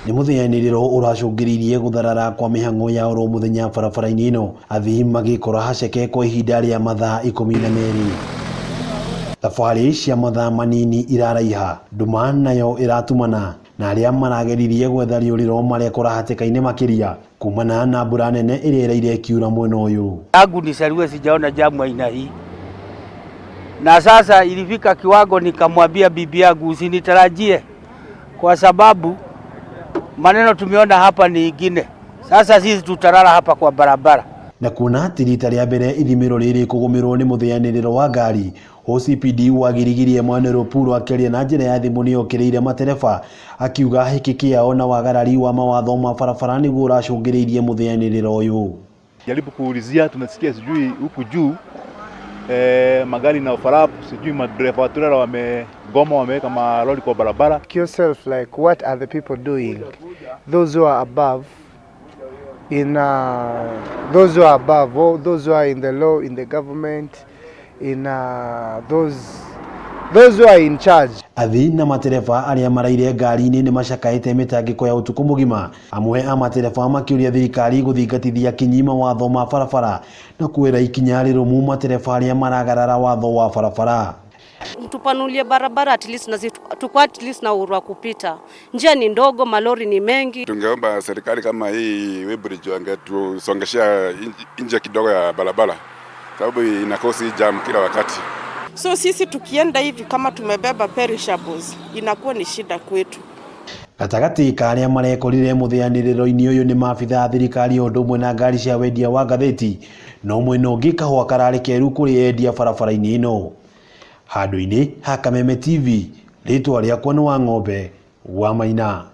Nĩ mũtheanĩrĩro ũracũngĩrĩirie gũtharara kwa mĩhang'o ya oro mũthenya barabara-inĩ ĩno, athii magĩkora haceke kwa ihinda rĩa mathaa 12. Thabarĩ cia mathaa manini iraraiha, nduma nayo ĩratumana, na arĩa marageririe gwetha rĩũrĩro marekora hatĩka-inĩ makĩria kumana na mbura nene ĩrĩa ĩraire ĩkiura mwena ũyũ. Tangu nizaliwe sijaona jamu aina hii, na sasa ilifika kiwango nikamwambia bibi yangu usinitarajie, kwa sababu maneno tumeona hapa ni ingine. Sasa sisi tutalala hapa kwa barabara. Na kuona ti rita rĩa mbere ithimĩro rĩrĩ kũgũmĩrwo nĩ mũtheanĩrĩro wa ngari, OCPD wa Girigiri Emmanuel Opuro akĩaria na njĩra ya thimũ nĩokĩrĩire matereba akiuga hĩkĩ kĩao na wagarari wa mawatho ma barabara nĩguo ũracũngĩrĩirie mũtheanĩrĩro ũyũ. Jaribu kuulizia, tunasikia sijui huku juu magari na overlap, sijui madereva wa trela wamegoma, wameweka malori kwa barabara. Ask yourself, like, what are the people doing? Those who are above in those who are above, or those who are in the law, in the government, in those who are in charge. Athii na matereba arĩa maraire ngari-inĩ nĩ macakaĩte mĩtangĩko ya ũtukũ mũgima, amwe a matereba makĩũria thirikari gũthingatithia kinyi mawatho ma barabara na kuoera ikinya rĩrũmu matereba arĩa maragarara watho wa barabara. Tupanulie barabara at least na tuko at least na uhuru wa kupita. Njia ni ndogo, malori ni mengi. Tungeomba serikali kama hii weighbridge wangetusongeshea nje kidogo ya barabara, sababu inacause jam kila wakati. So sisi tukienda hivi kama tumebeba perishables inakuwa ni shida kwetu. Gatagatĩ ka arĩa marekorire mũtheanĩrĩro-inĩ ũyũ nĩ maabitha a thirikari o ũndũ ũmwe na ngari cia wendia wa ngathĩti, no mwena ũngĩ kahũa kararĩ keru kũrĩ endia barabara-inĩ ĩno. Handũ-inĩ ha Kameme TV, rĩtwa rĩakwa nĩ Wang'ombe wa Maina.